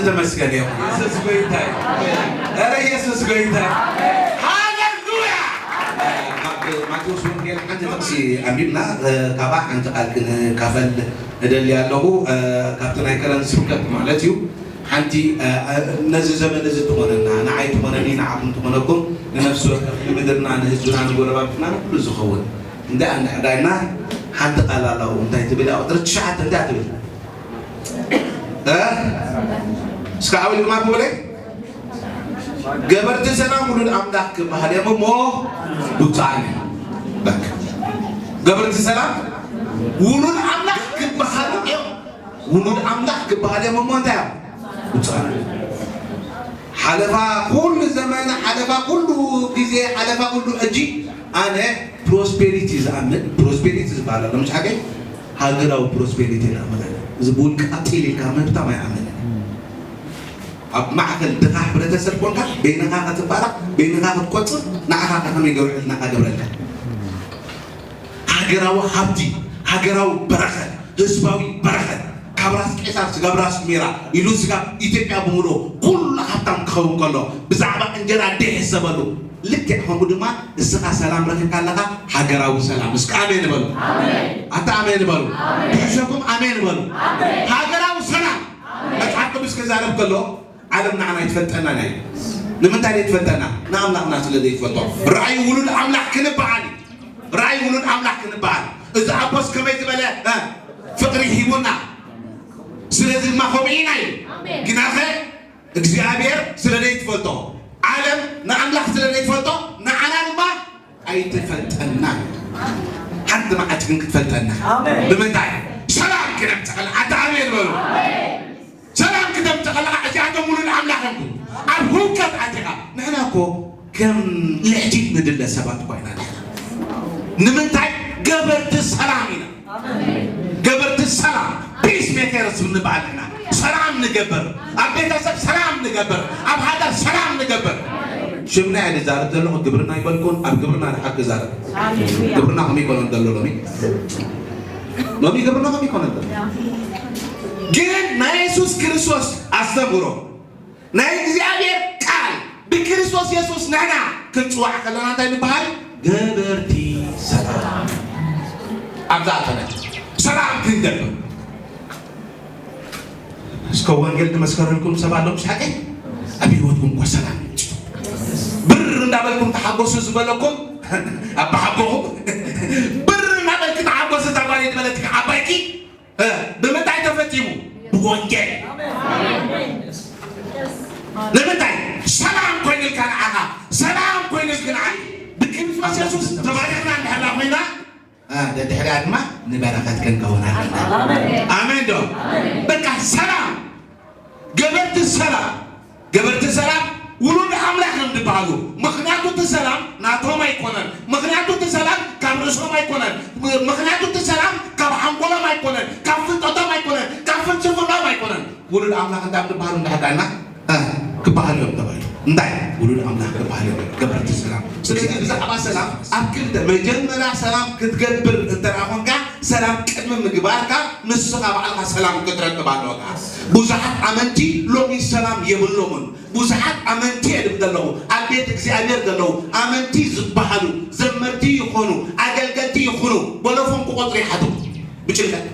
ተመስገን እዩ። ኢየሱስ ጎይታ እዩ። ኧረ ኢየሱስ ጎይታ እዩ። ሃሌሉያ። ካብ ማቴዎስ ወንጌል ሓንቲ ጥቕሲ ኣንቢብና፣ ካብኣ ሓንቲ ቃል ክንካፈል እደሊ ኣለኹ። ካብቲ ናይ ከረን ስብከት ማለት እዩ። ሓንቲ ነዚ ዘመን እዚ ትኾነና፣ ንዓይ ትኾነኒ፣ ንዓኹም ትኾነኩም፣ ንነፍሲ ወከፍ ንምድርና፣ ንህዝብና፣ ንጎረባብትና፣ ንኩሉ ዝኸውን እንዳ እንዳ ዳይና ሓንቲ ቃል ኣለኹ። እንታይ ትብል? ኣብ ቁፅሪ ትሽዓተ እንታይ ትብል? እ? እስከ ዓው ኢልኩም ኣንብቡለይ። ገበርቲ ሰላም ውሉድ ኣምላኽ ክበሃል እዮም እሞ ብፁዓን እዮም። በቃ። ገበርቲ ሰላም ውሉድ ኣምላኽ ክበሃሉ እዮም። ውሉድ ኣምላኽ ክበሃል እዮም እሞ እንታይ እዮም? ብፁዓን እዮም። ሓለፋ ኩሉ ዘመን፣ ሓለፋ ኩሉ ግዜ፣ ሓለፋ ኩሉ ሕጂ ኣነ ፕሮስፔሪቲ ዝኣምን፣ ፕሮስፔሪቲ ዝበሃል ኣሎ፣ ምሽ ሓቀይ ሃገራዊ ፕሮስፔሪቲ ንኣምን ኣነ። እዚ ብውልቂ ቀጢል ኢልካ ምህብታም ኣይኣምንን። ኣብ ማዕከል ድኻ ሕብረተሰብ ኮንካ፣ በይንኻ ክትባላዕ፣ በይንኻ ክትቆጽር፣ ንዓኻ ከ ከመይ ገይሩ ዕልናኻ ገብረልካ? ሃገራዊ ሃብቲ፣ ሃገራዊ በረኸት፣ ህዝባዊ በረኸት፣ ካብ ራስ ቄሳር ስጋብ ራስ ሜራ ኢሉ ስጋብ ኢትዮጵያ ብምሉኡ ኩሉ ሃብታም ክኸውን ከሎ፣ ብዛዕባ እንጀራ ደይሕሰበሉ፣ ልክዕ ከምኡ ድማ እስኻ ሰላም ረኺብካ ኣለኻ፣ ሃገራዊ ሰላም። እስከ ኣሜን በሉ። ኣታ ኣሜን በሉ። ብሕሸኩም ኣሜን በሉ። ሃገራዊ ሰላም። መጽሓፍ ቅዱስ ክዛረብ ከሎ፣ ዓለም ንዓና ኣይትፈልጠናን እያ። ንምንታይ ዘይትፈልጠና? ንኣምላኽና ስለ ዘይትፈልጦ። ራእይ ውሉድ ኣምላኽ ክንበሃል እዩ። ራእይ ውሉድ ኣምላኽ ክንበሃል። እዚ ኣቦስ ከመይ ዝበለ፣ እ፣ ፍቕሪ ሂቡና። ስለዚ ድማ ከምኡ ኢና እዩ። ኣሜን። ግናኸ እግዚኣብሔር ስለ ዘይትፈልጦ፣ ዓለም ንኣምላኽ ስለ ዘይትፈልጦ፣ ንዓና ድማ ኣይትፈልጠናን። ሓንቲ መዓልቲ ግን ክትፈልጠና። ኣሜን። ብምንታይ? ሰላም ክነምጽእ ከለና። ኣታ ኣሜን በሉ። ኣሜን። ሰላም ክተምጽእ ከለኻ፣ እዚኣቶም ውሉድ ኣምላኽ እዮም። ኣብ ህውከት ኣቲኻ፣ ንሕና እኮ ከም ልሕቲት ንድለ ሰባት እኳ ኢና ንሕና። ንምንታይ? ገበርቲ ሰላም ኢና። ገበርቲ ሰላም፣ ፒስ ሜከርስ ንበሃል ኢና። ሰላም ንገብር፣ ኣብ ቤተሰብ ሰላም ንገብር፣ ኣብ ሃገር ሰላም ንገብር። ሽምና እየ ዝዛረብ ዘለኹ፣ ግብርና ይበልኩን፣ ኣብ ግብርና ድሓር ክዛረብ። ግብርና ከመይ ይኮነን ዘሎ ሎሚ? ሎሚ ግብርና ከመይ ይኮነን ዘሎ? ግን ናይ የሱስ ክርስቶስ ኣስተምህሮ፣ ናይ እግዚኣብሔር ቃል ብክርስቶስ የሱስ ንሕና ክንጽዋዕ ከለና እንታይ ንበሃል? ገበርቲ ሰላም። ኣብዛ ኣተነ ሰላም ክንገብር። እስከ ወንጌል ትመስከረልኩም ሰብ ኣሎ ምስ ሓቀይ? ኣብ ህይወትኩም እኮ ሰላም ይምጽእ። ብር እንዳበልኩም ተሓጎሱ ዝበለኩም ኣባሓጎኹም፣ ብር እናበልክ ተሓጎሱ እዛ ጓል ዝበለትካ ዓባይኪ፣ እ፣ ብምንታይ ተፈጺሙ? ብወንጌል። ንምንታይ? ሰላም ኮይኑልካ ንዓኻ፣ ሰላም ኮይኑልኪ ንዓኺ። ብክርስቶስ የሱስ ተባሪኽና እንድሕር ኮይና፣ እ፣ ደድሕሪኣ ድማ ንበረኸት ክንከውን ኣለና። ኣሜን ዶ? በቃ ሰላም፣ ገበርቲ ሰላም፣ ገበርቲ ሰላም ውሉድ ኣምላኽ እዮም ዝበሃሉ። ምኽንያቱ እቲ ሰላም ናቶም ኣይኮነን። ምኽንያቱ እቲ ሰላም ካብ ርእሶም ኣይኮነን። ምኽንያቱ እቲ ሰላም ካብ ሓንጎሎም ኣይኮነን፣ ካብ ፍልጠቶም ኣይኮነን፣ ካብ ፍልስፍናኦም ኣይኮነን። ውሉድ ኣምላኽ እንታይ ዝበሃሉ እንዳሕዳና፣ እ፣ ክበሃሉ እዮም ተባሂሉ። እንታይ? ውሉድ ኣምላኽ ክበሃሉ እዮም፣ ገበርቲ ሰላም። ስለዚ ብዛዕባ ሰላም ኣብ ክልተ፣ መጀመርያ ሰላም ክትገብር እንተ ደኣ ኾንካ፣ ሰላም ቅድሚ ምግባርካ ንስኻ ባዕልኻ ሰላም ክትረክብ ኣለካ። ብዙሓት ኣመንቲ ሎሚ ሰላም የብሎምን። ብዙሓት ኣመንቲ እየ ዝብል ዘለኹ፣ ኣብ ቤት እግዚኣብሔር ዘለዉ ኣመንቲ ዝበሃሉ፣ ዘመርቲ ይኾኑ፣ ኣገልገልቲ ይኹኑ፣ በለፎም ክቆጽሩ ይሓቱ ብጭንቀት።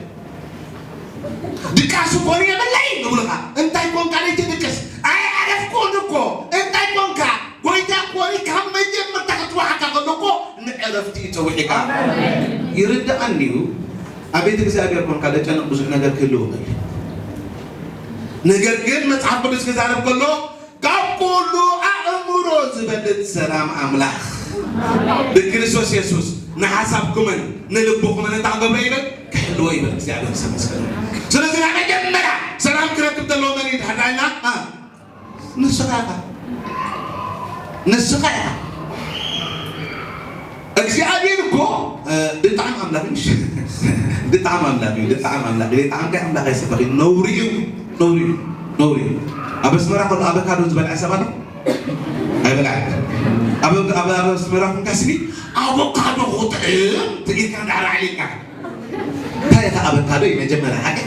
ድቃስ እኮ የብለይ ንብሉኻ። እንታይ ኮንካ ደይትድቅስ? ኣይዓረፍኩን እኮ። እንታይ ኮንካ? ጎይታ እኮ ካብ መጀመርታ ክትወሓካ ከሎ እኮ ንዕረፍቲ እዩ ጸዊዕካ። ይርድኣኒ እዩ። ኣብ ቤት እግዚኣብሔር ኮንካ ደጨንቕ ብዙሕ ነገር ክህልው ይኽእል እዩ። ነገር ግን መጽሓፍ ቅዱስ ክዛረብ ከሎ ካብ ኩሉ ኣእምሮ ዝበልጽ ሰላም ኣምላኽ ብክርስቶስ የሱስ ንሓሳብኩምን ንልብኹምን እንታይ ክገብሮ ይብል? ክሕልዎ ይብል። እግዚኣብሔር ዝተመስገነ። ስለዚ ናይ መጀመርያ ሰላም ክረክብ ዘለዎ መን እዩ ድሕር ኢልና? እ፣ ንስኻ ኢኻ። ንስኻ ኢኻ። እግዚኣብሔር እኮ፣ እ፣ ብጣዕሚ ኣምላኽ እዩ። ብጣዕሚ ኣምላኽ እዩ። ብጣዕሚ ኣምላኽ እዩ። ብጣዕሚ ኣምላኽ ኣይስበኽ እዩ። ነውሪ እዩ። ነውሪ እዩ። ነውሪ እዩ። ኣብ ኣስመራ ከሎ ኣበካዶ ዝበልዐ ሰብ ኣሎ? ኣይበልዐን። ኣብ፣ ኣብ፣ ኣብ ኣስመራ ኮንካ ስሚ ኣቮካዶ ክጥዕም ትኢልካ እንዳዕራዕሊልካ። እንታይ ኢኻ ኣበካዶ እዩ መጀመርያ ሓቂ?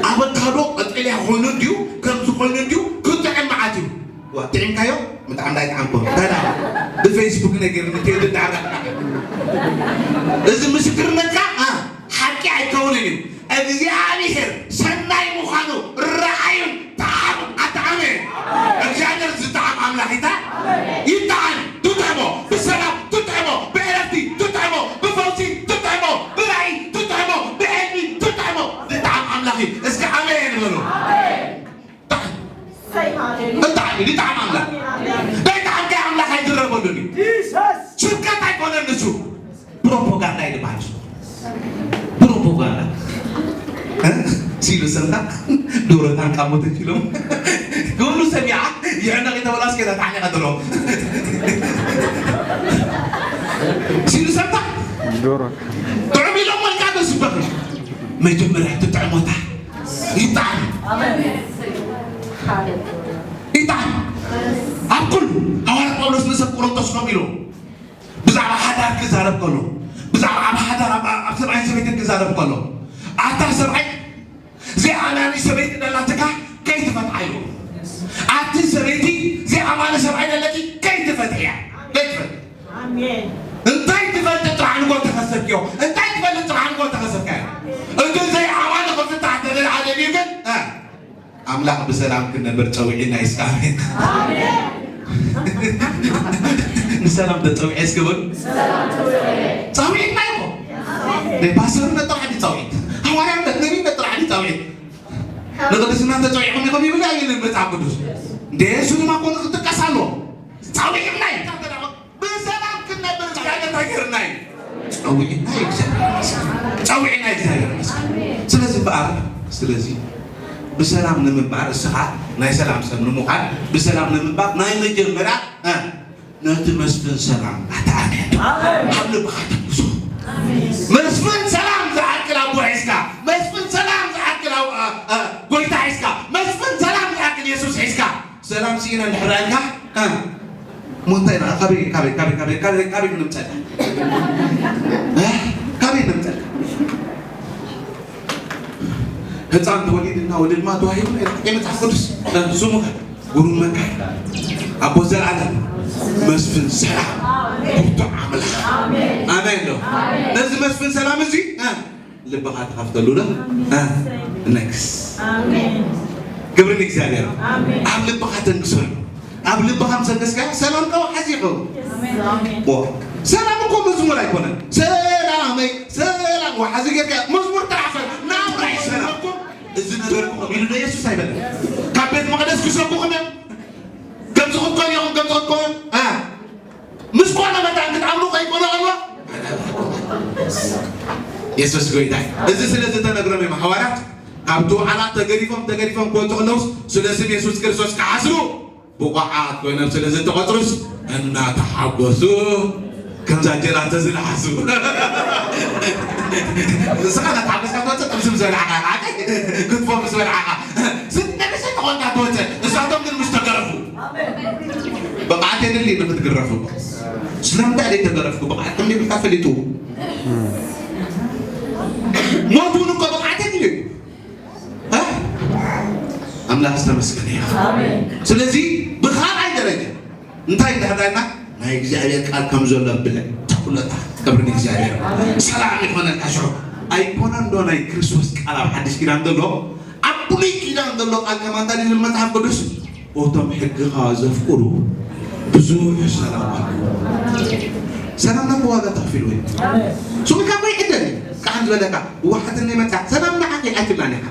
ኣቮካዶ ቀጠልያ ኮይኑ እንድዩ፣ ከምዚ ኮይኑ እንድዩ፣ ክጥዕም መዓት እዩ። ዋ፣ ጥዒምካዮ? ብጣዕሚ ዳይጣዕምኮ። እንታይ ደኣ? ብፌስቡክ ነጊርኒ፣ ቴዲ እንዳዕራቕና። እዚ ምስክርነትካ፣ ኣ፣ ሓቂ ኣይከውንን እዩ። እግዚኣብሔር ሰናይ ምዃኑ ረኣዩን ጠዓሙ። ኣታ ኣሜን። እግዚኣብሔር ዝጠዓም ኣምላኽ ይታ-፣ ይጠዓም። ትጥዕሞ፣ ብሰላም ትጥዕሞ፣ ብዕረፍቲ ትጥዕሞ፣ ብፈውሲ ትጥዕሞ፣ ብራእይ ትጥዕሞ፣ ብሕልሚ ትጥዕሞ። ዝጠዓም ኣምላኽ እዩ። እስኪ ኣሜን በሉ። ይጠዓም። ይጠዓም፣ ይጠዓም ኣምላኽ። ዳይጠዓምካዮ ኣምላኽ ኣይዝረበሉን እዩ። ስብከት ኣይኮነን ንሱ። ፕሮፓጋንዳ እዩ ዝበሃል ንሱ። ፕሮፓጋንዳ። እ? ሲሉ ሰምታ ዶሮታን ካብ ሞተች ኢሎም። ኩሉ ሰሚዓ ይዕነቕ ተበላ እስከ እዛ ተዓኒቓ ዶሮ። ሲሉ ሰምታ ዶሮ። ጥዑም ኢሎም ወልቃ ዶ ዝበኽ። መጀመርያ ትጥዕሞታ። ይጠዓም። ይጠዓም። ኣብ ኩሉ ሃዋርያ ጳውሎስ ንሰብ ቆሮንቶስ ከምኡ ኢሉ ብዛዕባ ሓዳር ክዛረብ ከሎ፣ ብዛዕባ ኣብ ሓዳር ኣብ፣ ኣብ ሰብኣይን ሰበይትን ክዛረብ ከሎ፣ ኣታ ሰብኣይ ዘይኣማኒ ሰበይቲ ደላትካ ከይትፈትዓ ኢሉ። ኣቲ ሰበይቲ ዘይኣማኒ ሰብኣይ ደለኪ ከይትፈትሕያ። ከይትፈትሒ። ኣሜን። እንታይ ትፈልጥ ጥራሕ ንጎ ተኸሰብክዮ? እንታይ ትፈልጥ ጥራሕ ንጎ ተኸሰብካዮ? እቲ ዘይኣማኒ ክፍታሕ ተደልዓ ደልዩ ግን፣ እ፣ ኣምላኽ ብሰላም ክንነብር ጸዊዕና እዩ። እስከ ኣሜን። ብሰላም ተጸዊዐ እስከ በሉ። ጸዊዕና እኮ። ናይ ፓስተርነት ጥራሕ ድዩ ጸዊዕት? ሃዋርያነት፣ ነቢይነት ጥራሕ ድዩ ጸዊዕት? ንቅድስና ተጸዊዕኹም ኢኹም ይብል ኣይብልን መጽሓፍ ቅዱስ? እንደ እሱ ድማ እኮ ንክጥቀስ ኣለዎ። ጸዊዕና እዩ። ብሰላም ክንነብር እግዚኣብሔር እንታይ ገይርና እዩ? ጸዊዕና እዩ እግዚኣብሔር ይመስገን። ጸዊዕና እዩ እግዚኣብሔር ይመስገን። ስለዚ እምበኣር፣ ስለዚ ብሰላም ንምንባር፣ እስኻ ናይ ሰላም ሰብ ንምዃን፣ ብሰላም ንምንባር ናይ መጀመርያ፣ እ፣ ነቲ መስፍን ሰላም ኣታ ኣሜን። ኣሜን። ኣብ ልብኻ ተንግሶ። ኣሜን። መስፍን ሰላም ዝኣክል ኣቦ ሒዝካ፣ መስፍን ሰላም ዝኣክል ኣብ-፣ እ፣ እ፣ ጎይታ ሒዝካ፣ መስፍን ሰላም ዝኣክል የሱስ ሒዝካ፣ ሰላም ስኢነ እንድሕር ኢልካ፣ እ፣ እሞ እንታይ ደኣ? ካበይ፣ ካበይ፣ ካበይ፣ ካበይ፣ ካበይ፣ ካበይ ክነምፀልካ? እ? ካበይ ነምፀልካ? ህፃን ተወሊድና ወሊድማ ተዋሂቡ ናይ መጽሓፍ ቅዱስ፣ እ፣ ስሙ ከ? ግሩም መካር፣ ኣቦ ዘላለም፣ መስፍን ሰላም፣ ብርቱዕ ኣምላኽ። ኣሜን ዶ? ነዚ መስፍን ሰላም እዚ፣ እ፣ ልብኻ ትኸፍተሉ ዶ? እ፣ ነግስ። ኣሜን። ክብሪ ንእግዚኣብሔር። ኣሜን። ኣብ ልብኻ ተንግሰሉ። ኣብ ልብኻ ምስ ኣንገስካዮ ሰላምካ ወሓዚ ይኸውን። ኣሜን። ዎ። ሰላም እኮ መዝሙር ኣይኮነን። ሰላመይ፣ ሰላም ወሓዚ ጌርካ መዝሙር ጥራሕ ፈል-፣ ናብራ እዩ ሰላም እኮ። እዚ ነገርኩም ኢሉ ዶ የሱስ ኣይበለን? ካብ ቤት መቕደስ ክሰብኹም እዮም። ከምዚ ክትኮኑ ኢኹም፣ ከምዚ ክትኮኑ። እ። ምስ ኮነ መታን ክትኣምኑ ከይኮነ ከሎ የሱስ ጎይታ እዩ። እዚ ስለ ዝተነግሮም እዮም ሃዋርያት ካብቲ ዋዕላ ተገዲፎም፣ ተገዲፎም ክወፁ ከለውስ ስለ ስም የሱስ ክርስቶስ ክሓስሩ ብቑዓት ኮይኖም ስለ ዝተቖፅሩስ እናተሓጎሱ ከምዛ ጀላተ ዝለሓሱ። ንስኻ እናተሓጎስካ ትወፅእ፣ ጥብሲ ምስ በላዕካ፣ ክትፎ ምስ በላዕካ፣ ዝነብሰ ተኾንካ ትወፅእ። ንሳቶም ግን ምስ ተገረፉ ብቕዓት የድሊ ንክትግረፉ። ስለምንታይ ዘይተገረፍኩ? ብቕዓት ከም ዘይብልካ ፈሊጡ። ሞት እውን እኮ ብቕዓት የድልዩ። እ? ኣምላኽ ዝተመስገነ ይኹን። ስለዚ ብኻልኣይ ደረጃ እንታይ እንዳሕዳና ናይ እግዚኣብሔር ቃል ከም ዘሎ ብለ ተኩለታ ክብሪ ንእግዚኣብሔር። ሰላም ይኾነልካ ሽዑ። ኣይኮነን ዶ ናይ ክርስቶስ ቃል ኣብ ሓድሽ ኪዳን ዘሎ? ኣብ ብሉይ ኪዳን ዘሎ ቃል ከማን እንታይ ይብል መጽሓፍ ቅዱስ? "እቶም ሕግኻ ዘፍቅሩ ብዙሕ ሰላም ኣለዎም።" ሰላም ናቱ ዋጋ ተኸፊሉ ወይ? ስምካ እኮ ይዕደል እዩ። ቃል ዝበለካ፣ "ዋሓትኒ መጻ፣ ሰላም ንዓኺ" ኣይትብላን ኢኻ።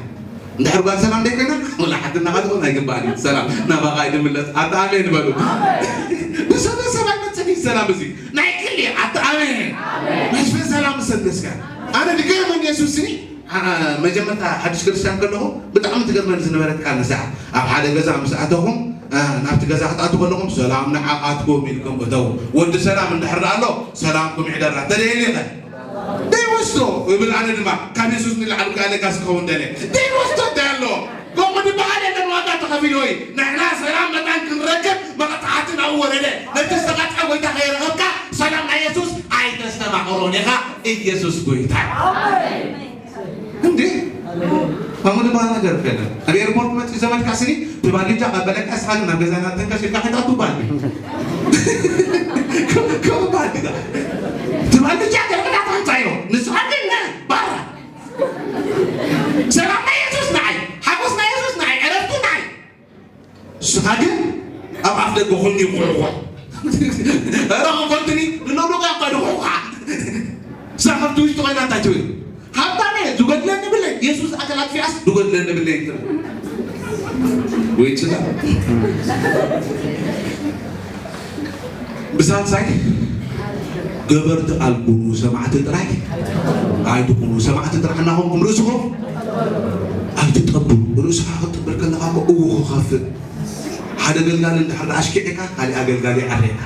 እንድሕር ጓል ሰላም ደይኮይና፣ ወላ ሓትናኻ ትኾን ኣይግባእን እዩ። ሰላም ናባኻ እዩ ዝምለስ። ኣታ ኣሜን በሉ። ብሰብ ሰብ ኣይመጽእን እዩ ሰላም እዚ። ናይ ግሊ ኣታ ኣሜን። መስፍን ሰላም ምሰገስካ። ኣነ ድገርመን የሱስ ስኒ ኣ-፣ መጀመርታ ሓድሽ ክርስትያን ከለኹ ብጣዕሚ ትገርመኒ ዝነበረት ቃል ንሳ፣ ኣብ ሓደ ገዛ ምስ ኣተኹም፣ እ፣ ናብቲ ገዛ ክትኣትዉ ከለኹም፣ "ሰላም ንዓኻትኩም" ኢልኩም እተዉ። ወዲ ሰላም እንድሕር ደኣ ኣሎ፣ "ሰላምኩም ይሕደራ" ተደልየ ከ? ደይወስዶ እብል። ኣነ ድማ ካብ የሱስ ንላዕሊ ከኣ ለጋስ ክኸውን ደልየ። ደይወስዶ እንታይ ኣለዎ? ከምኡ ዝበሃል የለን፣ ዋጋ ተኸፊሉ ወይ ንሕና ሰላም መታን ክንረክብ መቕጻዕቲ ናብኡ ወረደ። ነቲ ዝተቐጽዐ ጎይታ ከይረኸብካ ሰላም ናይ የሱስ ኣይተስተማቕሮን ኢኻ። ኢየሱስ ጎይታ እዩ። እንዴ? ከምኡ ዝበሃል ነገር እኮ የለን። ኣብ ኤርፖርት መፂኡ ዘመድካ ስኒ ብባልጃ ቀበለካ፣ እስኻ ግን ናብ ገዛና ተንከስ ኢልካ ከይትኣቱ ባልዲ። ከም ባልዲ ዳ። እቲ ባልጃ ገርብዳ ታምፃዮ። ንስኻ ግን ነ ባራ። ሰላም ናይ የሱስ ንዓይ፣ ሓጎስ ናይ የሱስ ንዓይ፣ ዕረፍቱ ንዓይ። ንስኻ ግን ኣብ ኣፍ ደገ ኮይኑ ይኹሕኳሕ። ኧረ ኮንፈርትኒ ንነብሎ ጋር እኳ ድኹሕኳሕ። ንሳ ካብቲ ውሽጢ ኮይና እንታይ ትብል? ሃብታም እየ፣ ዝጎድለኒ ብለይ፣ የሱስ ኣካል ኣጥፊኣስ ዝጎድለኒ ብለይ ትብል። ወይ ጽላእ። ብሳልሳይ ገበርቲ ቃል ኩኑ፣ ሰማዕቲ ጥራይ ኣይትኩኑ። ሰማዕቲ ጥራሕ እናኾንኩም ርእስኹም ኣይትጠቡ። ርእስኻ ክትጥብል ከለኻ እኮ እዉ ክኸፍእ። ሓደ ኣገልጋሊ እንድሕር ደኣ ኣሽኪዕካ፣ ካሊእ ኣገልጋሊ ይዓርየካ።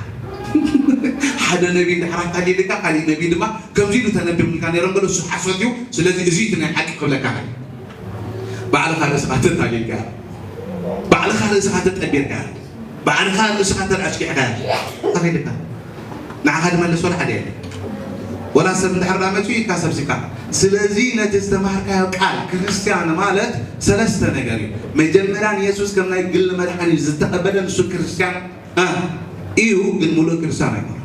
ሓደ ነቢ እንድሕር ኣታሊልካ፣ ካሊእ ነቢ ድማ ከምዚ ኢሉ ተነቢኹልካ ነይሮም በሎ፣ እሱ ሓሶት እዩ። ስለዚ እዚ እቲ ናይ ሓቂ ክብለካ። ባዕልኻ ርእስኻ ተታሊልካ፣ ባዕልኻ ርእስኻ ተጠቢርካ፣ ባዕልኻ ርእስኻ እንተ ኣሽኪዕካ፣ እንታይ ከይድካ? ንዓኻ ድመልስ ወላ ሓደ የለን። ወላ ሰብ እንድሕር ደኣ መጺኡ ኢድካ ሰብሲብካ። ስለዚ ነቲ ዝተማሃርካዮ ቃል፣ ክርስትያን ማለት ሰለስተ ነገር እዩ። መጀመርያ ንየሱስ ከም ናይ ግሊ መድሓኒ ዝተቐበለ ንሱ ክርስትያን፣ እ፣ እዩ፣ ግን ሙሉእ ክርስትያን ኣይኮነን።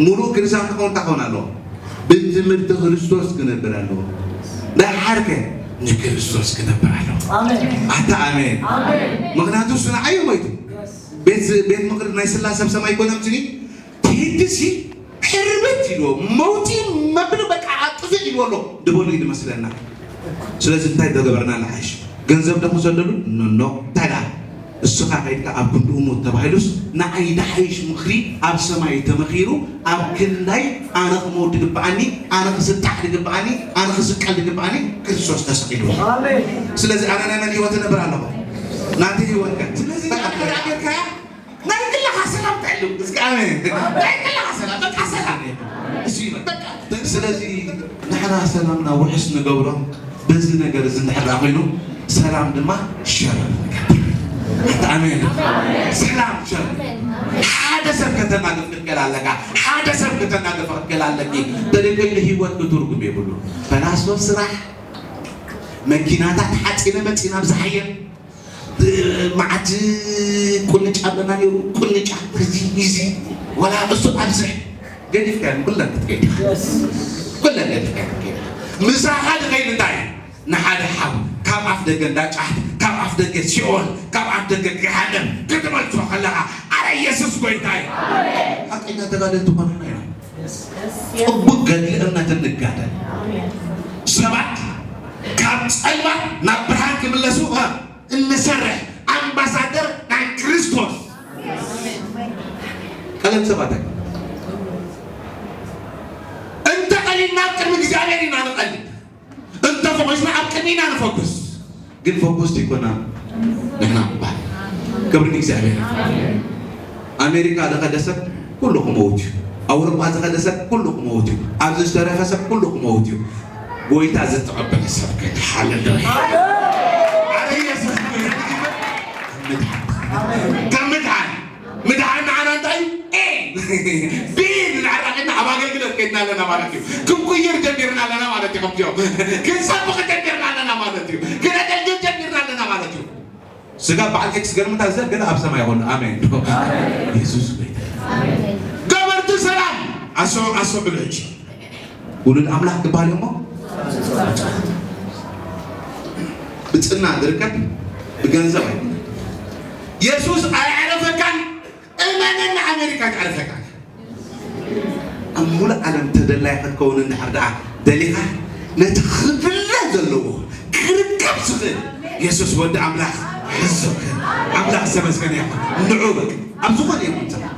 ሙሉእ ክርስትያን ክኸውን እንታይ ክኸውን ኣለዎ? ብትምህርቲ ክርስቶስ ክነብር ኣለዎ። ደሓርከ ንክርስቶስ ክነብር ኣለዎ። ኣሜን። ኣታ ኣሜን። ኣሜን። ምኽንያቱ እሱ ንዓይ እዩ ሞይቱ። ቤት፣ ቤት ምኽሪ ናይ ስላሰ ኣብ ሰማይ ኮነ ምጽኒ፣ ትህድሲ ሕርብት ኢልዎ፣ መውቲ መብል በቃ ኣጥፍእ ኢልዎ ኣሎ ድበሉ እዩ ዝመስለና። ስለዚ እንታይ ተገበርና ንሓይሽ? ገንዘብ ዶ ክሰደሉ? ኖ፣ ኖ። እንታይ ደኣ? እስኻ ከይድካ ኣብ ክንድኡ ሙት ተባሂሉስ፣ ንዓይ ዝሓይሽ ምኽሪ ኣብ ሰማይ ተመኺሩ፣ ኣብ ክንዳይ ኣነ ክመውት ድግብኣኒ፣ ኣነ ክስጣሕ ድግብኣኒ፣ ኣነ ክስቀል ድግብኣኒ፣ ክርስቶስ ተሰቒሉ። ኣሜን። ስለዚ ኣነ ናይ መን ህይወት እነብር ኣለኹ? ናተይ ህይወት ከ? ስለዚ በቃ ኣንተ ዳኣ ጌርካያ ናይ ግልኻ ሰላም ትሕሉ። እስኪ ኣሜን። ናይ ግልኻ ሰላም፣ በቃ ሰላም እዩ። እሱ ይበል፣ በቃ። ስለዚ ንሕና ሰላምና ውሕስ ንገብሮ በዚ ነገር እዚ እንድሕር ደኣ ኮይኑ፣ ሰላም ድማ ሸር ንገብር። ኣንተ ኣሜን። ሰላም ሸር። ሓደ ሰብ ከተናግፍ ክትክእል ኣለካ። ሓደ ሰብ ከተናግፍ ክትክእል ኣለኪ። ተደገለ ህይወት ክትርጉም የብሉ። ፈላስፎ ስራሕ፣ መኪናታት ሓፂነ መፂና ብዝሓየን መዓት ቁንጫ ኣለና ነይሩ። ቁንጫ እዚ፣ እዚ፣ ወላ እሱ ኣብዝሕ ገዲፍካዮ ኩለን ክትከይድ ኢኻ። ኩለን ገዲፍካዮ ክትከይድ ኢኻ። ምሳኻ ዝኸይድ እንታይ እዩ? ንሓደ ሓው ካብ ኣፍ ደገ እንዳ ጫት፣ ካብ ኣፍ ደገ ሲኦል፣ ካብ ኣፍ ደገ ገሃነም ክትመልሶ ከለኻ፣ ኣረ የሱስ ጎይታ እዩ። ሓቀኛ ተጋደልቲ እኮ ንሕና ኢና። ጽቡቅ ገድሊ እምነት እንጋደል። ሰባት ካብ ጸልማት ናብ ብርሃን ክምለሱ፣ እ፣ እንሰርሕ ኣምባሳደር ናይ ክርስቶስ። ቀለም ሰባት ኣይኮን። እንተ ቀሊልና ኣብ ቅድሚ እግዚኣብሔር ኢና ንቐልድ። እንተ ፈኾስና ኣብ ቅድሚ ኢና ንፈኩስ። ግን ፈኩስ ይኮና ንሕና እምበር። ክብሪ ንእግዚኣብሔር። ኣሜሪካ ዝኸደ ሰብ ኩሉ ክመውት እዩ። ኣውሮጳ ዝኸደ ሰብ ኩሉ ክመውት እዩ። ኣብዚ ዝተረፈ ሰብ ኩሉ ክመውት እዩ። ጎይታ ዝተቐበለ ሰብ ግን፣ ሃሌሉያ። ኣረ ኢየሱስ፣ ካብ ምድሓን፣ ካብ ምድሓን፣ ምድሓን ንዓና እንታይ እዩ? ኤ፣ ቢ ንዓና ከይድና ኣብ ኣገልግሎት ከይድና ኣለና ማለት እዩ። ክንቁይር ጀሚርና ኣለና ማለት እዩ። ከምዚኦም ክንሰብኽ ጀሚርና ኣለና ማለት እዩ። ክነገልግል ጀሚርና ኣለና ማለት እዩ። ስጋ በዓል ኤክስ ገርምታ ዘር ገለ ኣብ ሰማይ ይኾን። ኣሜን። ኢየሱስ ጎይታ። ገበርቲ ሰላም ኣሰ-፣ ኣሰብሉ ሕጂ። ውሉድ ኣምላኽ ክበሃል እሞ ብጽና ዝርከብ ብገንዘብ ኣይኮነን። የሱስ ኣየዕረፈካን፣ እመነኒ ኣሜሪካ ተዕርፈካ። ኣብ ሙሉእ ዓለም ተደላይ ክትከውን እንድሕር ደኣ ደሊኻ፣ ነቲ ክፍለ ዘለዎ ክርከብ ዝኽእል የሱስ ወዲ ኣምላኽ ሕዞ። ኣምላኽ ዝተመስገነ ይኹን። ንዑ በቃ ኣብ ዝኾነ ይኹን ዘመን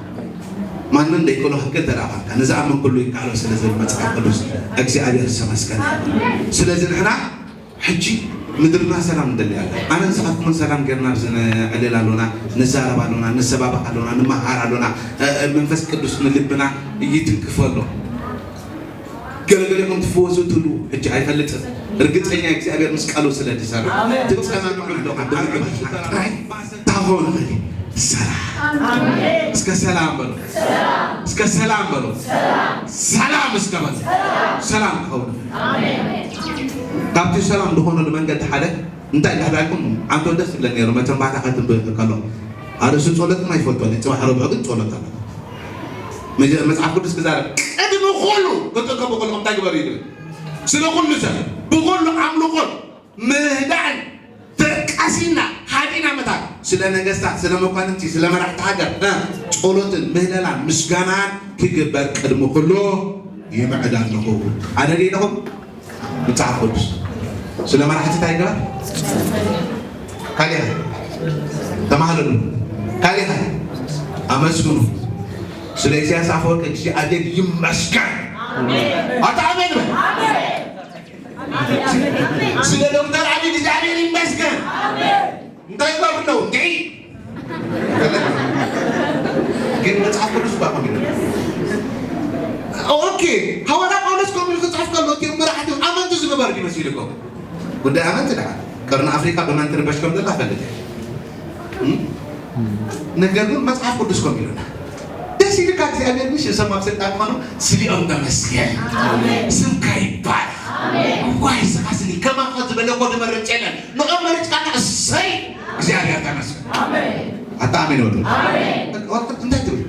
ማንም ደይክእሎ ሕጊ እንተ ደኣ ኾንካ፣ ንዝኣምን ኩሉ ይከኣሎ ስለ ዝብል መጽሓፍ ቅዱስ እግዚኣብሔር ዝተመስገነ ይኹን። ስለዚ ንሕና ሕጂ ምድርና ሰላም ንደሊ ኣላ። ኣነ ንስኻትኩምን ሰላም ጌርና ኣብዚ ነዕልል ኣሎና፣ ንዛረብ ኣሎና፣ ንሰባበኽ ኣሎና፣ ንመሃር ኣሎና። እ፣ እ፣ መንፈስ ቅዱስ ንልብና ይትንክፎ ኣሎ። ገለገለኹም ትፍወሱ ትሉ ሕጂ ኣይፈልጥን። ርግጸኛ እግዚኣብሔር ምስ ቃሉ ስለ ዝሰርሕ ኣሜን። ትጸናንዑ ኣለኹም። ጥራይ ታኾኑ ሰላም። ኣሜን። እስከ ሰላም በሉ። ሰላም። እስከ ሰላም በሉ። ሰላም። ሰላም እስከ በል። ሰላም ክኸውን። ካብቲ ሰላም ዝኾነሉ መንገዲ ሓደ እንታይ እንዳሕዳልኩም ኣንቶ ደስ ይብለኒ ነይሩ። መቸም ባዕታ ከትንብብ ከሎ ኣርእሱ ጸሎት ድማ ይፈትወኒ። ጽባሕ ረብዑ ግን ጸሎት ኣሎ። መጀ- መጽሓፍ ቅዱስ ክዛረብ ቅድሚ ኩሉ ክትእከቡ ከለኹም እንታይ ግበሩ እዩ ዝብል? ስለ ኩሉ ሰብ ብኩሉ ኣምልኾን ምህዳን ተቃሲና ሓዲና መታን ስለ ነገስታት፣ ስለ መኳንንቲ፣ ስለ መራሕቲ ሃገር እ፣ ጸሎትን ምህለላን ምስጋናን ክግበር ቅድሚ ኩሉ ይምዕድ ኣለኹ። ኣደሊ ኢለኹም መጽሓፍ ቅዱስ ስለ መራሕቲ እንታይ ይግበር? ካሊእ ተማሃለሉ። ካሊእ ኣመስግኑ። ስለ ኢሳያስ ኣፈወርቂ እግዚኣብሔር ይመስገን። ኣታ ኣሜን በል። ስለ ዶክተር ኣቢይ እግዚኣብሔር ይመስገን። እንታይ ይገብሩ ኣለዉ? እንድዒ ግን መጽሓፍ ቅዱስ እኳ ከምኡ ይብል። ኦኬ፣ ሃዋርያ ጳውሎስ ከምኡ ኢሉ ክጽሕፍ ከሎ እቲኦም መራሕቲ ኣመንቲ ዝገበሩ ድዩ መሲልኩም? ጉዳይ ኣመንቲ ደኣ ቀርኒ ኣፍሪቃ ብመን ትርበሽ ከም ዘላ እፈልጥ እየ። እም? ነገር ግን መጽሓፍ ቅዱስ ከምኡ ኢሉና። ደስ ኢልካ እግዚኣብሔር ምሽ እሶም ኣብ ስልጣን ኮኑ ስሊኦም ተመስገን። ስምካ ይባረኽ። ዋይ ስኻ ስሊ ከማኻ ዝበለ ኮ ዝመርጽ የለን። ንቐም መርጽካና እሰይ እግዚኣብሔር ተመስገን። ኣታ ኣሜን ወዱ። እንታይ ትብል?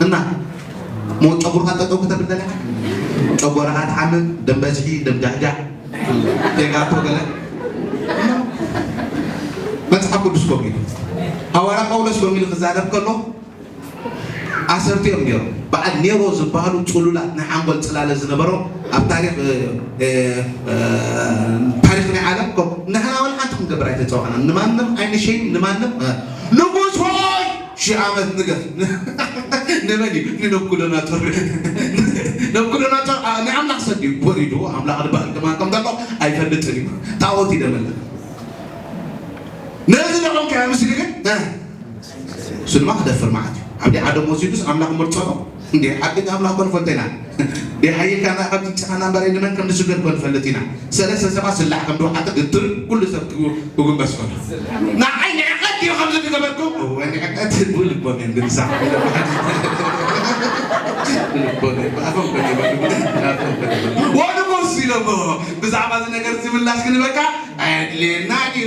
እና ሞ ጨጉርካ ጠጠው ከተብል ደለካ? ጨጎራኻ ትሓምም፣ ደም በዝሒ፣ ደም ጃሕጃሕ፣ ቴጋቶ ገለ። መጽሓፍ ቅዱስ ኮም ኢሉ። ሃዋርያ ጳውሎስ ኮም ኢሉ ክዛረብ ከሎ ኣሰርቲ እዮም ነይሮም። በዓል ኔሮ ዝበሃሉ ጽሉላት ናይ ሓንጎል ጽላለ ዝነበሮም ኣብ ታሪኽ፣ እ፣ እ፣ እ፣ ታሪኽ ናይ ዓለም ኮም ንሕና ወላ ሓንቲ ክንገብር ኣይተጸዋዕናን። ንማንም ኣይንሸይን፣ ንማንም፣ እ፣ ንጉስ ሆይ ሺህ ዓመት ንገስ። ንመን እዩ? ንነብኩደናጾር። ነብኩደናጾር፣ ኣ፣ ንኣምላኽ ሰድዩ ወሪድዎ፣ ኣምላኽ ዝበሃል ከማን ከም ዘሎ ኣይፈልጥን እዩ። ጣዖት ይደመለ። ነዚ ደቐምካዮ ምስሊ ግን፣ እ፣ እሱ ድማ ክደፍር መዓት እዩ። ዓብዲ ዓዶም ወሲዱስ ኣምላኽ መርጾ ነው። እንዴ፣ ሓቀኛ ኣምላኽ ኮን ፈልጠና። እንዴ፣ ሓይልካና ካብ ትንጽኻና እምበር ንመን ከም ንስገድ ኮን ፈልጥ ኢና። ሰለስተ ሰባት ስላዕ ከም ድወሓተ ግትር ኩሉ ሰብ ክጉ-፣ ክጉንበስ ኮን። ንዓይ ንዕቀት ድዩ ከምዚ ዝገበርኩም? እወ፣ ንዕቀት ብልቦም እዮም ግን ሳዕ። ብልቦም እዮም። ብኣፎም ኮን ይበሉ። ብኣፎም ኮን ይበሉ። ወንድሞስ ኢሎሞ፣ ብዛዕባ እዚ ነገር እዚ ምላሽ ክንበካ ኣየድልየና ድዩ?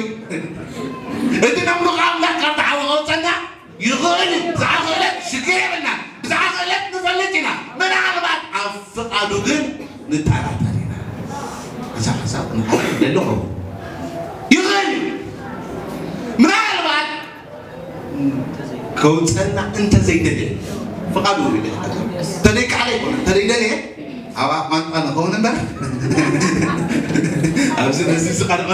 እቲ ነምልኾ ኣምላኽ ካብ ተሓወቐ ወጸና ይኽእል እዩ። ብዛዕባ ክእለት ሽግር የብልና። ብዛዕባ ክእለት ንፈልጥ ኢና። ምናልባት ኣብ ፍቓዱ ግን ንጠራጠር ኢና። እዛ ሓሳብ ክንሓስብ ኣለኹም። ይኽእል እዩ። ምናልባት ከውፀና እንተዘይደልየ ፍቓዱ ይደልየ። ተደይከኣለ ይኮነ፣ ተደይደልየ ኣብ ቋንቋ ንኸውን እምበር ኣብዚ ነዚ ዝቐረበ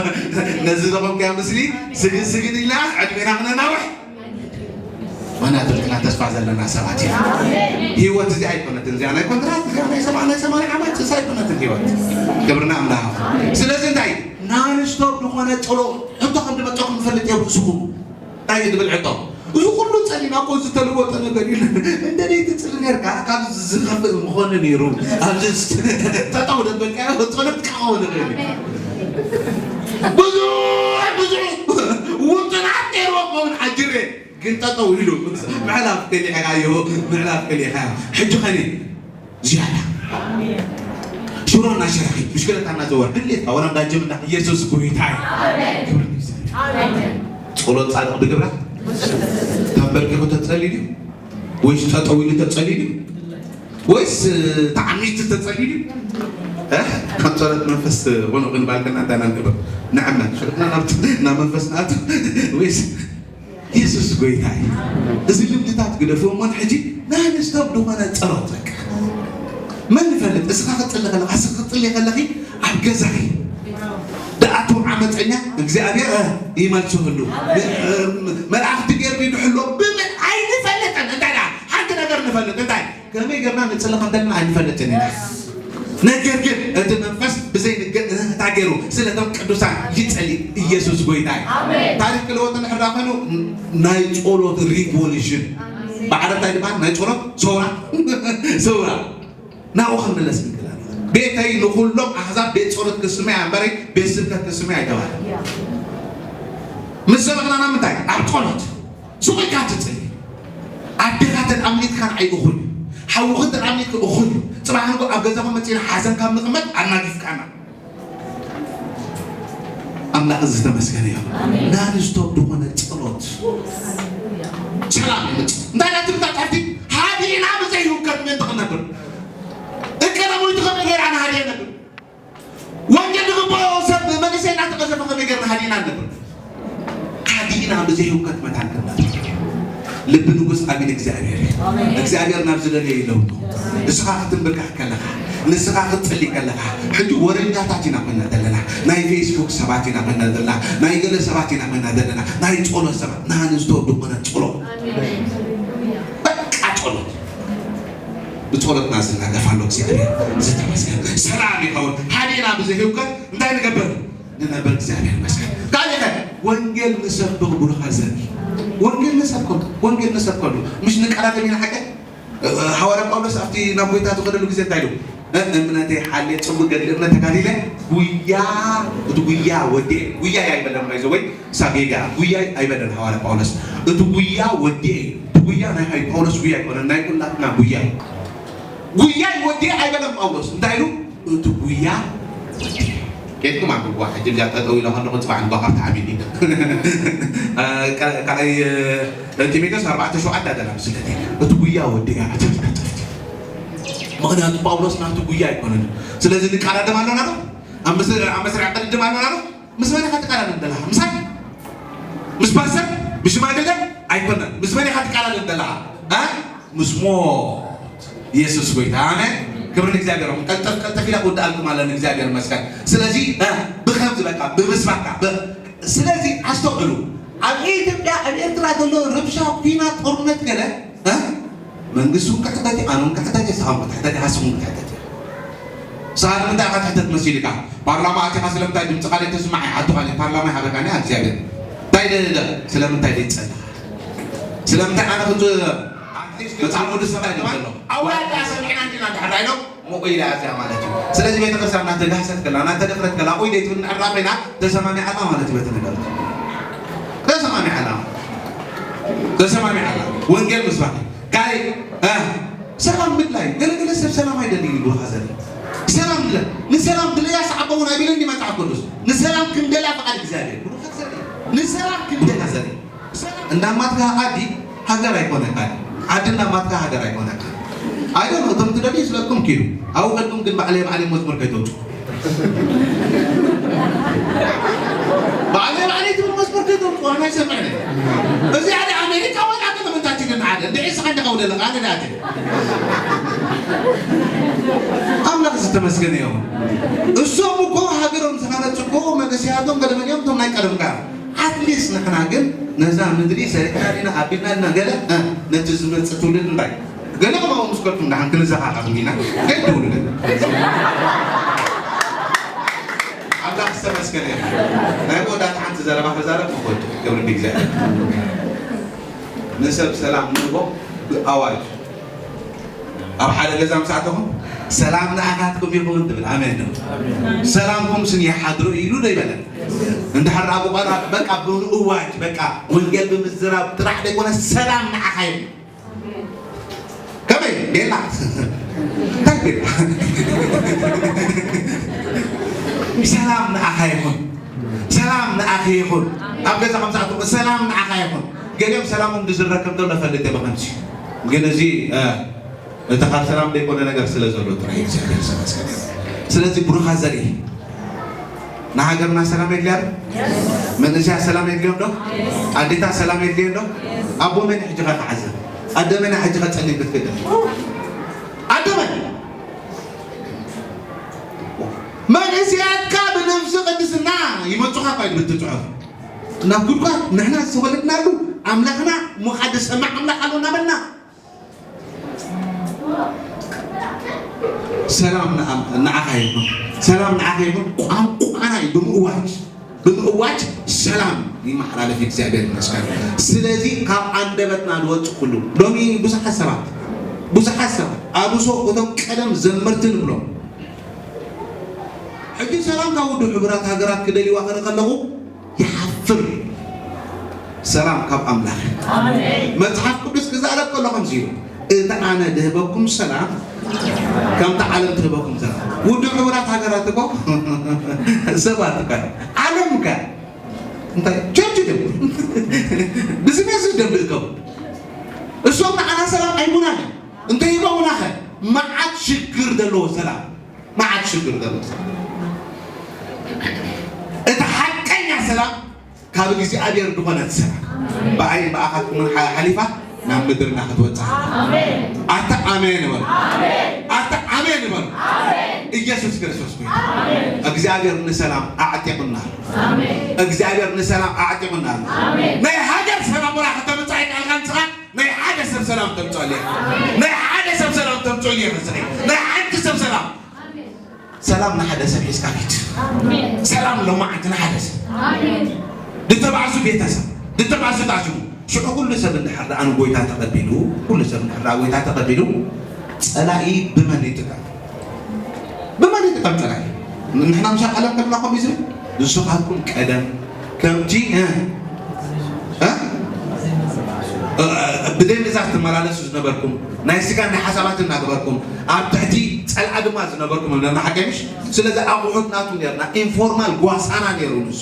ነዚ ዘቐምከያ ምስሊ ስግን ስግን ኢልና ዕድሜና ክነናውሕ ምክንያቱ ንሕና ተስፋ ዘለና ሰባት ኢና። ህይወት እዚኣ ኣይኮነትን፣ እዚኣ ናይ ኮንትራት፣ እዚኣ ናይ ሰብዓ፣ ናይ ሰማንያ ዓመት፣ እሳ ኣይኮነትን ህይወት። ክብርና ኣምላኽ። ስለዚ እንታይ? ናንስቶፕ ዝኾነ ጸሎት፣ ሕቶ ከም ዝመጸኩም ንፈልጥ እየ ርእስኹም። እንታይ እዩ ዝብል ሕቶ? እዚ ኩሉ ጸሊና እኮ ዝተለወጠ ነገር የለን። እንደ ደይ ትጽሊ ነርካ፣ ካብ ዝኸፍእ ምኾነ ነይሩ። ኣብዚ ጠጠው ደበልካዮ ጸሎት ክኸውን ይኽእል እዩ። ብዙሕ፣ ብዙሕ ውጥናት ነይርዎ ክኸውን ኣጅሬ። ግን ጠጠው ኢሉ ምሕላፍ ከሊዕካዮ፣ ምሕላፍ ከሊዕካዮ። ሕጂ ኸኒ ዝያዳ ሽሮ እናሸረኺ፣ ብሽክለታ እናዘወር፣ ድሌትካ ወላ እንዳ ጅም እንዳ ኢየሱስ ጎይታ እዩ። ክብሪ ንእግዚኣብሔር። ጸሎት ጻድቕ ብግብራ ተንበርኪኹ ተጸልዩ ድዩ? ወይስ ጠጠው ኢሉ ተጸልዩ ድዩ? ወይስ ተዓሚቱ ተጸልዩ ድዩ? እ? ካብ ጸሎት መንፈስ ኾኖ ግን ባልከና እንታይ ኢና ንገብር? ንዕመት። ሽርክና ናብ፣ ናብ መንፈስ ንኣቱ ወይስ የሱስ ጎይታ እዩ። እዚ ልምድታት ግደፍዎ እሞ ንሕጂ ናን ስቶፕ ዝኾነ ጸሎት በቃ። መን ይፈልጥ? እስኻ ክትጽሊ ከለኻ፣ እስኺ ክትጽሊ ከለኺ ኣብ ገዛኺ ደኣቱ ዓመፀኛ እግዚኣብሔር ይመልስህሉ። መልኣኽቲ ገይሩ ይድሕሎ። ብምን ኣይንፈልጥን። እንታይ ደኣ ሓንቲ ነገር ንፈልጥ። እንታይ ከመይ ጌርና ንጽሊ ከም ዘለና ኣይንፈልጥን ኢና። ነገር ግን እቲ መንፈስ ብዘይ ንገ-፣ ንታ ገይሩ ስለቶም ቅዱሳን ይጸሊ። ኢየሱስ ጎይታ እዩ። ኣሜን። ታሪኽ ክልወጥ እንድሕር ደኣ ኮይኑ ናይ ጸሎት ሪቮሉሽን። ኣሜን። ብዓረብ እንታይ ዝበሃል? ናይ ጸሎት ሰውራ። ሰውራ። ናብኡ ክንምለስ ንክእል ኣለና። ቤተይ ንኹሎም ኣሕዛብ ቤት ጸሎት ክስመያ እምበረይ ቤት ስብከት ክስመያ ኣይተባህለን። ምስ ዘበቕና ናብ ምንታይ? ናብ ጸሎት። ሱቕ ኢልካ ትጽሊ። ኣዴኻ ተጣሚትካ ንዓይ እኹል እዩ። ሓውኺ እንተ ደኣ ኣሚንኪ እኹል እዩ። ጽባሕ ንግሆ ኣብ ገዛኹም መጺእና ሓዘን ካብ ንቕመጥ ኣናጊፍካና። ኣምላኽ ዝተመስገነ ይኹን። ናንስቶፕ ዝኾነ ጸሎት ሰላም ይመጽእ። እንታይ ኢላ ትብል እታ ጻሕፍቲ? ሃዲእና ብዘይህውከት ምእንቲ ክንነብር። እከለ ሞይቱ ከመይ ጌርና ሃዲእና ነብር? ወንጌል ዝግብኦ ሰብ መንእሰይ እናተቐዘፈ ከመይ ጌርና ሃዲእና ንነብር? ሃዲእና ብዘይ ህውከት መታን ክንነብር። ልቢ ንጉስ ኣብ ኢድ እግዚኣብሔር እዩ። እግዚኣብሔር ናብ ዝደለዮ ይለውጦ። ንስኻ ክትንብርከኽ ከለኻ፣ ንስኻ ክትጽሊ ከለኻ፣ ሕጂ ወረኛታት ኢና ኮይና ዘለና። ናይ ፌስቡክ ሰባት ኢና ኮይና ዘለና። ናይ ገለ ሰባት ኢና ኮይና ዘለና። ናይ ጸሎት ሰባት። ንሃንስቶ ድኾነ ጸሎት። በቃ ጸሎት። ብጸሎትና ዝናገፍ ኣሎ እግዚኣብሔር ዝተመስገነ። ሰላም ይኸውን። ሃዲእና ብዘይ ህውከት እንታይ ንገብር? ንነብር እግዚኣብሔር ይመስገን። ካልእ ከ ወንጌል ንሰብኽ ብሩኻ ዘርኢ። ወንጌል ንሰብከሉ፣ ወንጌል ንሰብከሉ። ምሽ ንቀዳደም ኢና ሓቀ? እ፣ እ፣ ሃዋርያ ጳውሎስ ኣብቲ ናብ ጎይታ ዝኸደሉ ግዜ እንታይ ኢሉ? እ፣ እምነተይ ሓልየ፣ ጽቡቕ ገድሊ እምነት ተጋዲለ፣ ጉያ፣ እቲ ጉያ ወዲኤ። ጉያ ኣይበለን ባይዘ ወይ ሳጌጋ። ጉያ ኣይበለን ሃዋርያ ጳውሎስ። እቲ ጉያ ወዲኤ። እቲ ጉያ ናይ ሃይ ጳውሎስ ጉያ ኣይኮነን፣ ናይ ኩላትና ጉያ። ጉያ ወዲኤ ኣይበለን ጳውሎስ። እንታይ ኢሉ? እቲ ጉያ ወዲኤ። ኬድኩም ኣንብብዋ። ሕጂ እዚኣ ጠጠው ኢለ ከለኹ ጽባሕ ንግሆ ካብ ተዓቢኒ። እ፣ ካ-፣ ካልኣይ፣ እ፣ ጢሞቴዎስ ኣርባዕተ ሸውዓተ ኣደና ምስለቲ። እቲ ጉያ ወዲኤ እያ ትብል እታ ጻሕፍቲ። ምኽንያቱ ጳውሎስ ናቱ ጉያ ኣይኮነን። ስለዚ ንቀዳደም ኣሎና ዶ? ኣብ ምስ-፣ ኣብ መስርዕ ቅድድም ኣሎና ዶ? ምስ መን ኢኻ ትቀዳደም ዘለኻ? ምሳይ? ምስ ፓስተር? ምስ ሽማግለ? ኣይኮነን። ምስ መን ኢኻ ትቀዳደም ዘለኻ? እ? ምስ ሞት። ኢየሱስ ጎይታ። ኣሜን። ክብሪ ንእግዚኣብሔር። ቀልጠፍ ቀልጠፍ ኢላ ክውድኣልኩም ኣለን። እግዚኣብሔር ይመስገን። ስለዚ፣ እ፣ ብኸምዚ በቃ፣ ብምስባካ፣ ብ-፣ ስለዚ ኣስተውዕሉ። ኣብ ኢትዮጵያ፣ ኣብ ኤርትራ ዘሎ ረብሻ፣ ኲናት፣ ጦርነት ገለ፣ እ? መንግስቲ እውን ክሕተት እዩ፣ ኣነ እውን ክሕተት እየ፣ ንስኻ እውን ክትሕተት ኢኻ፣ ንስኹም እውን ክትሕተት ኢኹም። ንስኻ ንምንታይ ኢኻ ትሕተት መሲልካ? ፓርላማ ኣቲኻ ስለምንታይ ድምፅኻ ዘይተስማዕ ይሓቱኻ፣ ፓርላማ ይሃበካኒ እግዚኣብሔር። እንታይ ደ-፣ ደ-፣ ስለምንታይ ዘይትፀልኻ? ስለምንታይ ኣነ ክፅ-፣ ኣትሊስት መፅሓፍ ቅዱስ እንታይ ይብል ኣሎ? ኣዋዳ ሰሚዕና እንዲና እንድሕር ኢሎም፣ እሞ ኢላ እያ እዚኣ ማለት እዩ። ስለዚ ቤተክርስትያን እናተጋህሰት ከላ፣ እናተደፍረት ከላ፣ ኦይ ደይ ትብል እንድሕር ኮይና፣ ተሰማሚዓ ኣላ ማለት እዩ። በቲ ነገር ተሰማሚዓ ኣላ። ተሰማሚዓ ኣላ። ወንጌል ምስባክ። ካይ፣ እ፣ ሰላም ምድላይ። ገለገለ ሰብ ሰላም ኣይደልን እዩ፣ ብሩኻ ዘርኢ። ሰላም ድለ-፣ ንሰላም ድለያ ሰዓቦ እውን ኣይብልን እዩ መጽሓፍ ቅዱስ። ንሰላም ክንደላ ፍቓድ እግዚኣብሔር። ብሩኻ ዘርኢ። ንሰላም ክንደላ ዘርኢ። እንዳማትካ ዓዲ ሃገር ኣይኮነካን። ዓዲ እንዳማትካ ሃገር ኣይኮነካን። ኣይደል፣ እቶም ትደልዩ ስለኩም ኪዱ። ኣብኡ ከድኩም ግን ባዕለይ ባዕለይ መዝሙር ከይተውፅኡ። ባዕለይ ባዕለይ ትብል መዝሙር ከይተውፅኡ፣ ኣነ ኣይሰምዕን እየ። እዚ ዓዲ ኣሜሪካ ወላ ግን ምንታይ ትግርኛ ዓዲ። እንድዒ ስኻ እንዲኻ ውደለኻ፣ ኣነ ዳኣ ትብል። ኣምላኽ ዝተመስገነ ይኹን። እሶም እኮ ሃገሮም ዝሃነፁ እኮ መንእሰያቶም ገለ መን እዮም? እቶም ናይ ቀደም ጋር። ኣትሊስት ንሕና ግን ነዛ ምድሪ ሰሪሕና ዲና ኣቢልና ዲና ገለ፣ እ፣ ነቲ ዝመጽእ ትውልድ እንታይ? ገለ ከምኡ ምስ ከልኩም ደሓን ክንዘኻኸር ኢና። ከይትውልድ። ኣምላኽ ዝተመስገነ ይኹን። ናይ መወዳእታ ሓንቲ ዘረባ ክዛረብ ክወድ ክብሪ ንእግዚኣብሔር። ንሰብ ሰላም ንህቦ ብኣዋጅ። ኣብ ሓደ ገዛ ምስ ኣተኹም፣ "ሰላም ንኣኻትኩም ይኹን" ትብል። ኣሜን ነው። "ሰላምኩም ስን ይሓድሮ" ኢሉ ዶ ይበለን? እንድሕር ደኣ ብቋንቋ በቃ ብምእዋጅ፣ በቃ ወንጌል ብምዝራብ ጥራሕ ዘይኮነ፣ "ሰላም ንዓኻ ይኹን።" ከመይ? ቤላ። እንታይ ቤላ? "ሰላም ንኣኻ ይኹን። ሰላም ንኣኺ ይኹን።" ኣብ ገዛኹም ምስ ኣተኹም፣ "ሰላም ንዓኻ ይኹን።" ገሊኦም ሰላሞም ዝረከብ ዘሎ ፈልጥ እየ ብኸምዚ። ግን እዚ፣ እ፣ እቲ ካብ ሰላም ዘይኮነ ነገር ስለ ዘሎ ጥራይ እግዚኣብሔር ዝተመስገነ። ስለዚ ብሩኻ ዘርኢ ንሃገርና ሰላም የድልያ ዶ? መንእሰያ ሰላም የድልዮም ዶ? ኣዴታት ሰላም የድልየን ዶ? ኣቦ መን ሕጂ ኸ ክዓዘብ? ኣደ መን ሕጂ ኸ ጸሊም ክትክደን? ኣደ መን? መንእሰያትካ ብነፍሲ ቅድስና ይመጹኻ እኳ ይብል እቲ ጽሑፍ። ናብ ጉድጓድ ንሕና ዝተወለድናሉ ኣምላኽና እሞ ሓደ ሰማዕ ኣምላኽ ኣሎ እናበልና ሰላም ንዓ-፣ ንዓኻ ይኹን፣ ሰላም ንዓኻ ይኹን። ቋንቋና እዩ ብምእዋጅ፣ ብምእዋጅ ሰላም ይመሓላለፍ። እግዚኣብሔር ይመስገን። ስለዚ ካብ ኣንደበትና ዝወፅእ ኩሉ፣ ሎሚ ብዙሓት ሰባት፣ ብዙሓት ሰባት ኣብሶ እቶም ቀደም ዘመርቲ ንብሎም ሕጂ ሰላም ካብ ውድብ ሕቡራት ሃገራት ክደልይዋ ክርኢ ከለኹ ይሓፍር። ሰላም ካብ ኣምላኽ። ኣሜን። መጽሓፍ ቅዱስ ክዛረብ ከሎ ከምዚ እዩ፣ እቲ ኣነ ድህበኩም ሰላም ከምቲ ዓለም ትህበኩም ሰላም። ውድብ ሕቡራት ሃገራት እኮ ሰባት እኮ ዓለም እኮ እንታይ ቸርች ድም ብዝነስ ደም ልእከቡ እሶም ንዓና ሰላም ኣይቡናን እንተ ሂቦምናኸ መዓት ሽግር ዘለዎ ሰላም መዓት ሽግር ዘለዎ ሰላም። እቲ ሓቀኛ ሰላም ካብ እግዚኣብሔር ዝኾነት ሰላም ብኣይ ብኣኻትኩምን ሓ- ሓሊፋ ናብ ምድርና ክትወፅእ ኣታ ኣሜን ይበሉ ኣታ ኣሜን ይበሉ። ኢየሱስ ክርስቶስ ጎይታ። እግዚኣብሔር ንሰላም ኣዕጢቑና ኣሎ። እግዚኣብሔር ንሰላም ኣዕጢቑና ኣሎ። ናይ ሃገር ሰላም ወላ ከተምፅእ ኣይከኣልካን ንስኻ ናይ ሓደ ሰብ ሰላም ተምፅኣሉ ኢኻ። ናይ ሓደ ሰብ ሰላም ተምፅኣሉ ኢኻ። ናይ ሓንቲ ሰብ ሰላም ሰላም ንሓደ ሰብ ሒዝካ ኪድ። ሰላም ሎማዓንቲ ንሓደ ሰብ ድተባዕሱ ቤተሰብ ድተባዕሱ ታሽሙ ሽዑ ኩሉ ሰብ እንድሕር ደኣ ንጎይታ ተቐቢሉ ኩሉ ሰብ እንድሕር ደኣ ጎይታ ተቐቢሉ ጸላኢ ብመን ይጥቀም? ብመን ይጥቀም ጸላኢ? ንሕና ምሻ ቀለም ከለና ከምኡ እዩ ዝብል ንስኻትኩም ቀደም ከምቲ እ? እ? እ፣ ብደም እዛ ትመላለሱ ዝነበርኩም ናይ ስጋ ናይ ሓሳባት እናገበርኩም ኣብ ትሕቲ ጸልኣ ድማ ዝነበርኩም እብለና ሓቀ ምሽ ስለዚ ኣቑሑት ናቱ ነርና ኢንፎርማል ጓሳና ነሩ ንሱ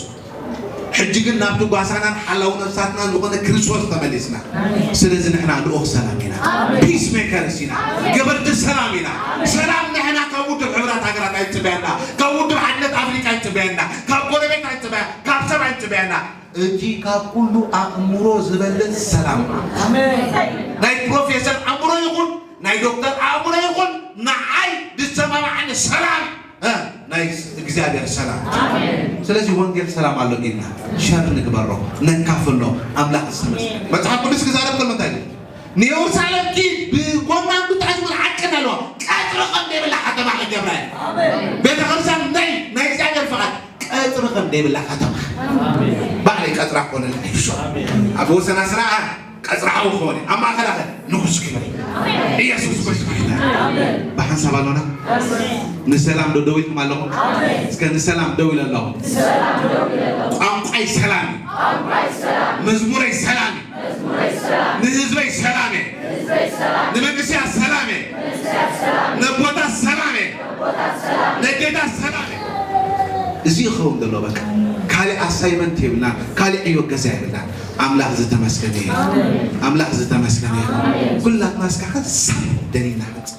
ሕጂ ግን ናብቲ ጓሳናን ሓላው ነፍሳትናን ዝኾነ ክርስቶስ ተመሊስና ስለዚ ንሕና ልኡኽ ሰላም ኢና ፒስ ሜከርስ ኢና ገበርቲ ሰላም ኢና ሰላም ንሕና ካብ ውድብ ሕብራት ሃገራት ኣይትፅበያና ካብ ውድብ ሓድነት ኣፍሪቃ ኣይትፅበያና ካብ ጎረቤት ኣይትፅበያ ካብ ሰብ ኣይትፅበያና እቲ ካብ ኩሉ ኣእምሮ ዝበልፅ ሰላም ናይ ፕሮፌሰር ኣእምሮ ይኹን ናይ ዶክተር ኣእምሮ ይኹን ንዓይ ዝሰማማዓኒ ሰላም እ፣ ናይ እግዚኣብሔር ሰላም ስለዚ ወንጌል ሰላም ኣሎ ኢልና ሸር ንግበሮ ነካፍሎ ኣምላኽ ዝተመስገነ መፅሓፍ ቅዱስ ክዛረብ ከሎ እንታይ ይብል? ንየሩሳሌም ኪድ ብጎናን ብታሕቲ ሓቅን ኣለዋ ቀፅሪ ከም ዘይብላ ከተማ ክገብራ ቤተክርስትያን ናይ ናይ እግዚኣብሔር ፍቓድ ቀፅሪ ከም ዘይብላ ከተማ ባዕለይ ቀፅራ ክኾነላ ይፍሾ ኣብ ወሰና ስራ ቀፅራ ሓው ክኾነ ኣብ ማእኸላ ኸ ንጉስ ክብሪ ኢየሱስ ክርስቶስ ብሓንሳብ ኣሎና ንሰላም ዶ ደው ኢልኩም ኣለኹም እስከ ንሰላም ደው ኢለ ኣለኹ ቋንቋይ ሰላም እዩ መዝሙረይ ሰላም እዩ ንህዝበይ ሰላም እየ ንመንእስያ ሰላም እየ ነቦታት ሰላም እየ ነዴታት ሰላም እየ እዚ ይኸውን ዘሎ በቃ ካሊእ ኣሳይመንት የብልና ካሊእ ዕዮ ገዛ የብልና ኣምላኽ ዝተመስገነ እዩ ኣምላኽ ዝተመስገነ እዩ ኩላትና እስካ ከሳብ ደሊና ክንፅእ